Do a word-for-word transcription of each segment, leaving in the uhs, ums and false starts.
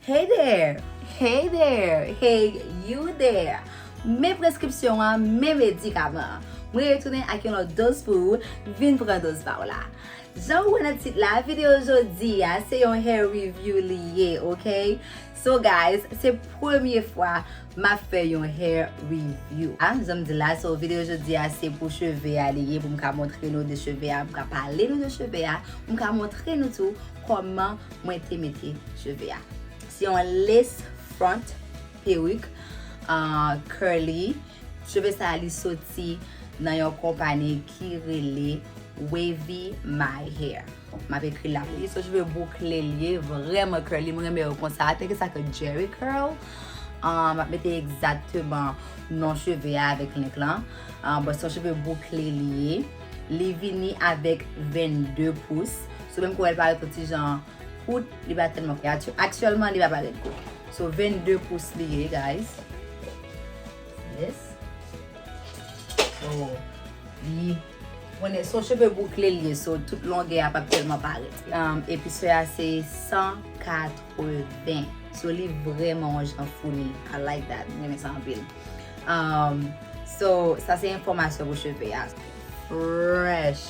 Hey there! Hey there! Hey you there! Men preskripsyon an, men medikaman an. Mwen retounen ak yon lòt doz pou ou, vin pran doz pa w la. Jan ou wè nan tit la, videyo jodi a se yon hair review li ye, ok? So guys, se premye fwa m ap fè yon hair review. Ah, jan m di la, so videyo jodi a se pou cheve a li ye, pou m ka montre nou de cheve a, m ka pale nou de cheve a, m ka montre nou tou kòman mwen te mete cheve a. Se yon lace front peruk, ah, curly. Cheve sa a li soti nan yon konpayi ki rele Wavy My Hair. M ap ekri l la pou li. Se yon cheve boukle li ye, vrèman curly. Mwen renmen yo konsa. I think it's like a Jheri curl. Um, m ap mete egzakteman non cheve a avèk link lan. Um, but se yon cheve boukle li ye. Li vini avèk vennde pous. So menm ke w wè l parèt yon ti jan kout, li pa tèlman kout. Akty-, aktyèlman, li pa parèt kout. So vennde pous li ye, guys. This. So, li, konnen se yon cheve boukle li ye, so tout longè a p ap tèlman parèt. Um, episè a se san katreven. So, li vrèman yon jan founi. I like that. Mwen renmen sa anpil. Um, so, sa se enfòmasyon pou cheve a. Fresh.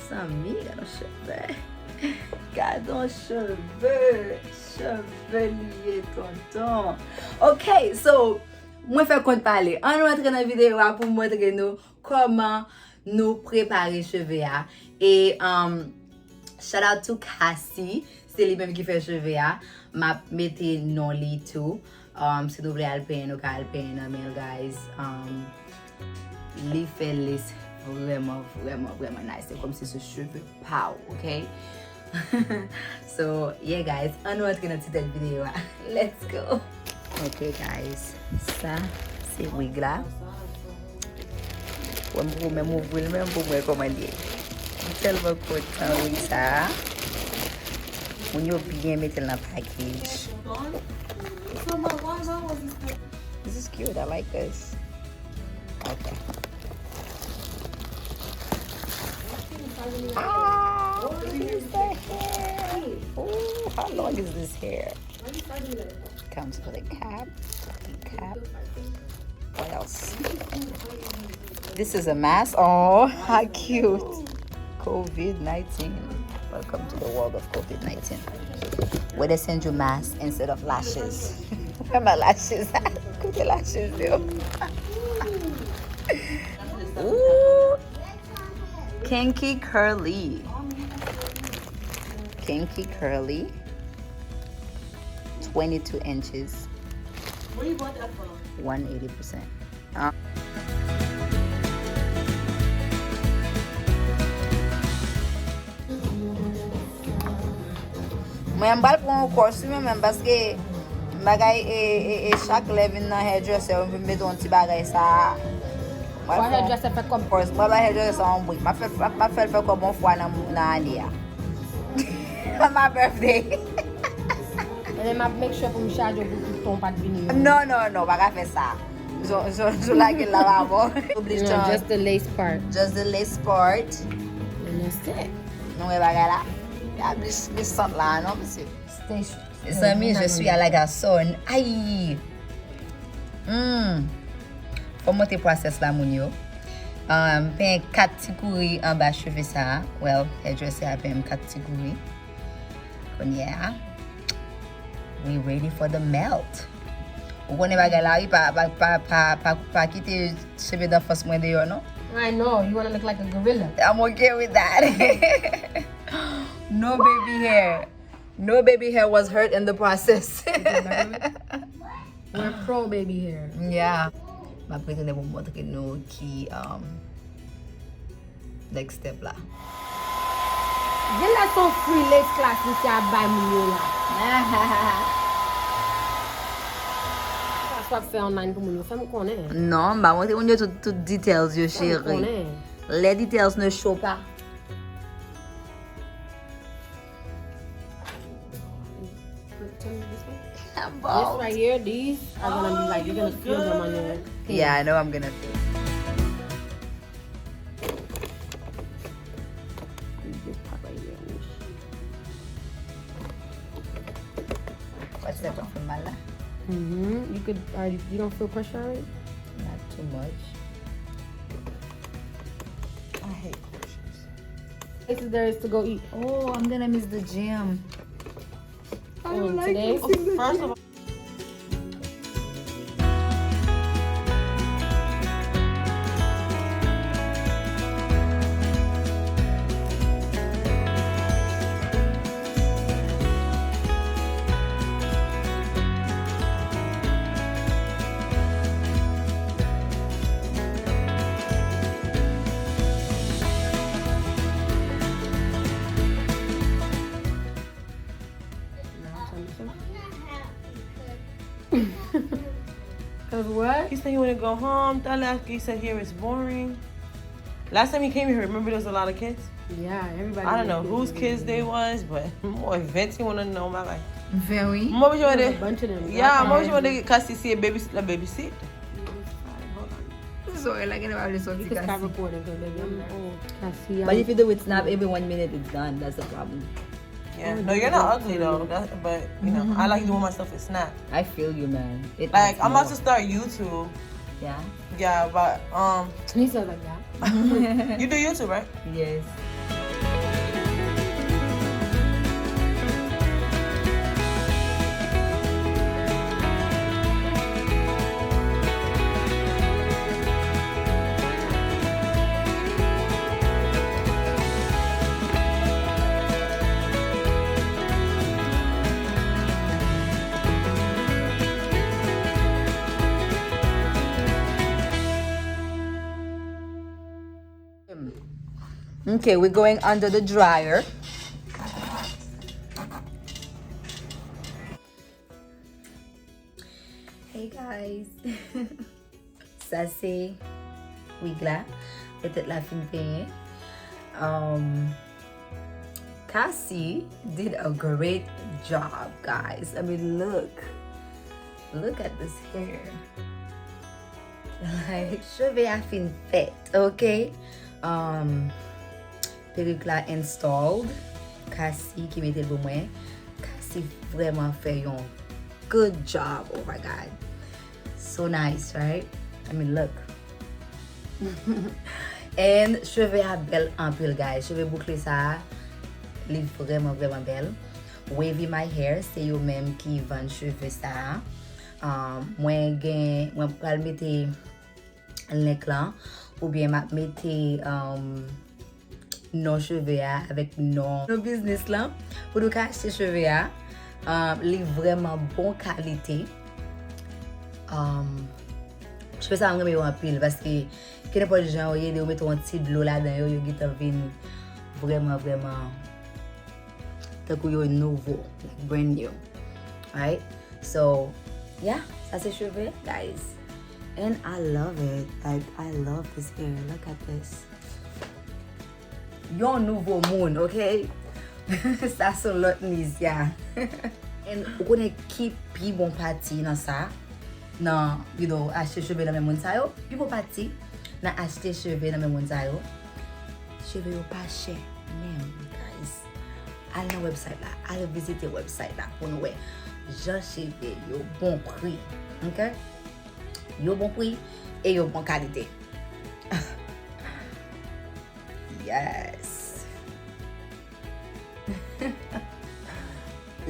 Zanmi, gad yon cheve. Gad yon cheve. Cheve li ye, tonton. Ok, so, mwen fè kont pale. Ann nou antre nan videyo a pou m montre nou kòman nou prepare cheve a. E, um, shout out to Cassie. Se li menm ki fè cheve a. M ap mete non li tou. Um, si nou vle al penyen, nou ka al penyen nan men l, guys. Um, li fè lace vrèman, vrèman, vrèman nice. Se kòmsi se cheve pa w, ok? So, yeah, guys, ann nou antre nan ti tèt videyo a. Let's go! Ok, guys, sa se wig la. Wè m pou menm ouvri l menm pou mwen kòman l ye. M tèlman kontan wig sa a. Moun yo byen mete l nan package. This is cute. I like this. Okay. Ah, look at the hair. Ooh, how long is this hair? Comes with a cap. Cap. What else? This is a mask. Oh, how cute. COVID nineteen. Welcome to the world of COVID nineteen. Where they send you masks instead of lashes. Where my lashes at? Kote lashes yo? Ooh. Kinky curly. Kinky curly. Twenty-two inches. Where you bought that from? One eighty percent. Ah. Mwen, m pral pran yon kòs wi, mwen menm, paske bagay, e, e, e chak lè vin nan hairdresser, yo vin mete yon ti bagay sa. Mwen fè yon hairdresser fè kòb. Kòs, mwen bay hairdresser sa yon brik. M ap fè, m ap, m ap fè l fè kòb yon fwa nan, nan ane a. My birthday. E m ap make sure pou m chaje w pou tout tan w pa t vini menm. Non, non, non, pa ka fè sa. Jan, jan, jan w lage l la pa bon. Oblije. No, just the lace part. Just the lace part. And that's it. Nou wè bagay la? Gad li, li sant la, non, mesye? Stay sh-, Mezanmi, je suis à la garçonne. Ay! Hmm. Fò m montre pwosès la, moun yo. Um, penyen kat ti kouri anba cheve sa a. Well, hairdresser a penyen m kat ti kouri. Kounye a, we ready for the melt. Ou konnen bagay la, wi, pa, pa, pa, pa, pa, pa kite cheve danfans mwen deyò, non. I know, you wanna look like a gorilla. I'm okay with that. No baby hair. No baby hair was hurt in the process. We're pro baby hair. Yeah. M ap retounen pou m montre nou ki, um, next step la. Genlè se yon free lace class misye ap bay moun yo la. Sa w ap fè online pou moun yo, fè m konnen. Non, m pa montre moun yo tout, tout details yo, cheri. Fè m konnen. Les details ne show pas. This right here, these are gonna be like, you're gonna feel them on your pants. Yeah, I know I'm gonna feel. This part right here. What's that from Mala? Mm-hmm. You could, uh, you don't feel pressure already? Not too much. I hate pressures. Places there is to go eat. Oh, I'm gonna miss the gym. I don't like today? Missing the gym. First of all, Cause what? He said he wanna go home. Talè, he said here is boring. Last time he came here, remember there was a lot of kids? Yeah, everybody. I don't know whose kids they was, but mwen venti moun nan bagay. Very. Mwen bezwen de, yeah, mwen bezwen de kasi si e babysit la babysit. Sorry, like, anybody listen to kasi. Kasi. But if you do it Snap, every one minute it's done. That's the problem. Yeah. No, you're not ugly though. That, but you know, I like doing my stuff with Snap. I feel you, man. Like, I'm about to start YouTube. Yeah. Yeah, but um, he said like that. You do YouTube, right? Yes. Okay, we're going under the dryer. Hey guys. Sa se wig la. Petèt la fin penyen. Um, Cassie did a great job, guys. I mean, look. Look at this hair. Like, cheve a fin fèt, ok? Um, perik la installed. Cassie ki mete l pou mwen. Cassie vrèman fè yon good job. Oh my God. So nice, right? I mean, look. And cheve a bèl anpil, guys. Cheve boukle sa a, li vrèman, vrèman bèl. Wavy My Hair, se yo menm ki vann cheve sa a. Um, mwen gen, mwen pral mete link lan, oubyen m ap mete, um, non cheve a avèk non, non biznis lan pou nou ka achte cheve a. Um, li vrèman bon kalite. Um, cheve sa a, mwen renmen yo anpil paske kenenpòt jan yo ye, lè yo mete yon ti dlo ladan yo, yo gentan vin vrèman, vrèman tankou yo nouvo, like brand new. Right? So, yeah, sa se cheve, guys. And I love it. Like, I love this hair. Look at this. Yon nouvo moun, ok? Sa se lòt Nizia. And ou konnen ki pi bon pati nan sa? Nan, you know, achte cheve nan men moun sa yo. Pi bon pati nan achte cheve nan men moun sa yo, cheve yo pa chè menm, guys. Al nan website la, al vizite website la pou nou wè jan cheve yo bon pri, ok? Yo bon pri e yo bon kalite. Yes.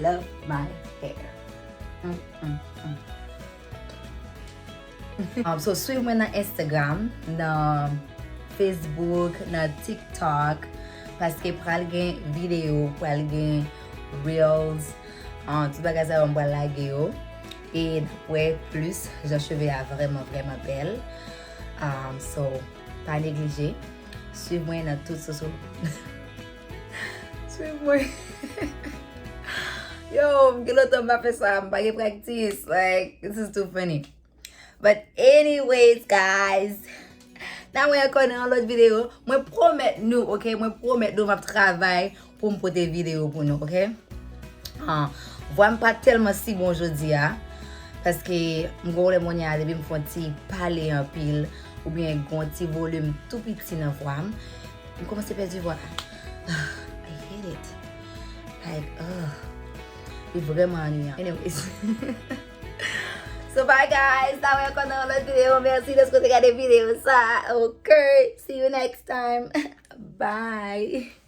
Love my hair. Mm, mm, mm. Um, so, swiv mwen nan Instagram, nan Facebook, nan TikTok, paske pral gen videyo, pral gen reels, um, tout bagay sa yo m pral lage yo. E n ap wè plis jan cheve a vrèman, vrèman bèl. Um, so, pa neglije. Swiv mwen nan tout soso. Swiv mwen. Yo, m gen lontan m pa fè sa, m pa gen practice. Like, this is too funny. But anyways, guys, n a wè ankò nan yon lòt videyo. Mwen pwomèt nou, ok? Mwen pwomèt nou, m ap travay pou m pote videyo pou nou, ok? Ah, vwa m pa tèlman si bon jodi a, paske m gon lè mwen a, depi m fè yon ti pale anpil, oubyen gon ti volim tou piti nan vwa m, m kòmanse pèdi vwa. I hate it. Like, ugh. Li vrèman annuyan. Anyways. So bye guys, n a wè ankò nan yon lòt videyo. Mèsi dèske w te gade videyo sa. Ok, see you next time. Bye.